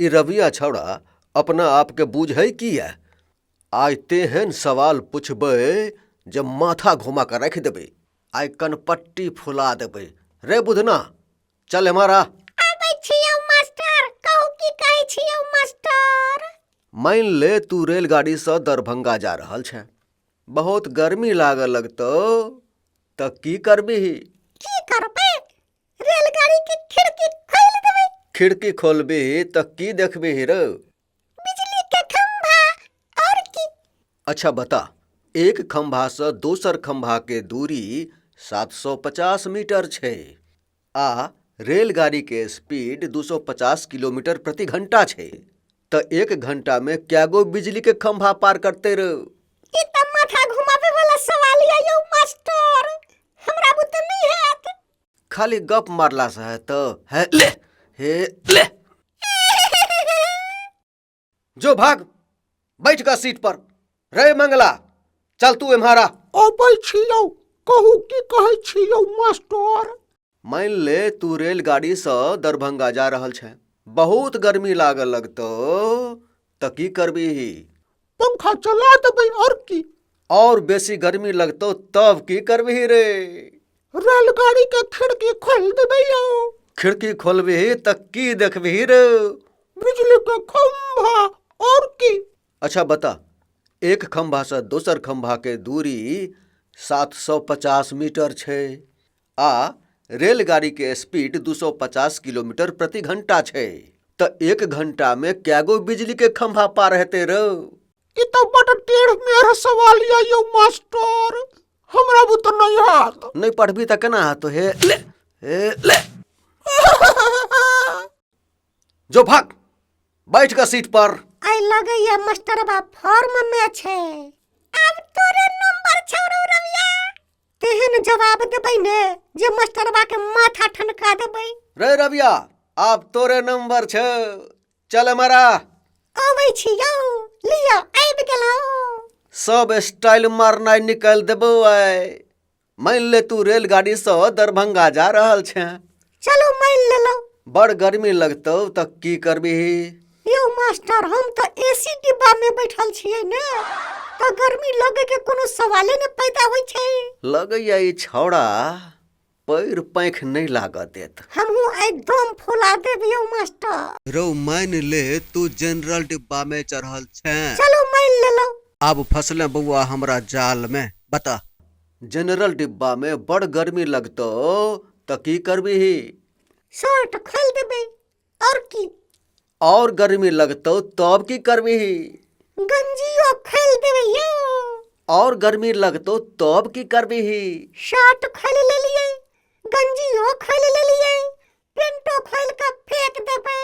ई रविया छौड़ा अपना आपके बुझै किया? आइ तेहन सवाल पुछबै जे माथा घुमा कऽ राखि देबै। आइ कनपट्टी फुला देबै। रे बुधना, चल एम्हर आ। आबै छियौ मास्टर, कहू की कहै छियौ मास्टर। मानि ले तू रेलगाड़ीसँ दरभंगा जा रहल छेँ, बहुत गर्मी लागऽ लगतौ तऽ की करबिही? की करबै, रेलगाड़ी के खिड़की खोलि देबै। खिड़की खोलबिही तऽ की देखबिही रौ? बिजली के खंभा, और की। अच्छा बता, एक खंभासँ दोसर खंभाके दूरी 750 मीटर छै आ रेलगाड़ीके स्पीड 250 किलोमीटर प्रति घंटा छै, तऽ एक घंटामे कए गो बिजलीके खंभा पार करतै रौ? ई तऽ माथा घुमाबै वाला सवाल यऽ यौ मास्टर, हमरा बुते नहि हैत। खाली गप मारलासँ हेतौ? हे ले, हे ले, जो भाग, बैठ गा सीट पर। रे मंगला, चल तू एम्हर आ। अबै छी यौ, कहू की कहै छी यौ मास्टर। मानि ले तू रेलगाड़ीसँ दरभंगा जा रहल छेँ, बहुत गर्मी लागऽ लगतौ तऽ की करबिही? पंखा चला देबै, और की। और बेसी गर्मी लगतौ तब की करबिही रे? रेलगाड़ी के खिड़की खोलि देबै यौ। खिड़की खोलबिही तऽ की देखबिही रे? बिजली के खंभा, और की। अच्छा बता, एक खंभासँ दोसर खंभाके दूरी 750 मीटर छै आ रेलगाड़ीके स्पीड 250 किलोमीटर प्रति घंटा छै, तऽ एक घंटामे कए गो बिजलीके खंभा पार हेतै रौ? ई तऽ बड्ड टेढ़ मेढ़ सवाल यऽ यौ मास्टर, हमरा बुते नहि हैत। नहि पढ़बही तऽ केना हेतौ? हे ले, हे ले, जो भाग, बैठ ग सीट पर। आइ लगैया मास्टरबा फॉर्म में छै। आब तोरे नंबर छौ रौ रविया। तेहन जवाब देबै ने जे मास्टरबा के माथा ठनका देबै। रे रविया, आब तोरे नंबर छौ, चल एम्हर आ। अबै छी यौ, लिअ आबि गेलहुँ। सब स्टाइल मारनाइ निकालि देबौ आइ। मानि ले तू रेलगाड़ीसँ दरभंगा जा रहल छेँ। चलू मानि लेलहुँ। बड़ गर्मी लगतौ तऽ की करबिही? यौ मास्टर, हम तऽ एसी डिब्बा में बैठल छियै ने, तऽ गर्मी लगे के कोनो सवाले ने पैदा होइ छै। लगैया ई छौड़ा पैर पाँखि नहि लागऽ देत। हमहूँ आइ दम फुला देब यौ मास्टर। रौ मानि ले तू जनरल डिब्बा में चढ़ल छेँ। चलू मानि लेलहुँ। आब फँसलें बौआ हमरा जाल में। बता, जनरल डिब्बा में बड़ गर्मी लगतौ तऽ की करबिही? शर्ट खोलि देबै, और की। और गर्मी लगतौ तब की करबिही? गंजियो खोलि देबै यौ। और गर्मी लगतौ तब की करबिही? शर्ट खोलि लेलियै, गंजियो खोलि लेलियै, पेंटो खोलि कऽ फेंक देबै।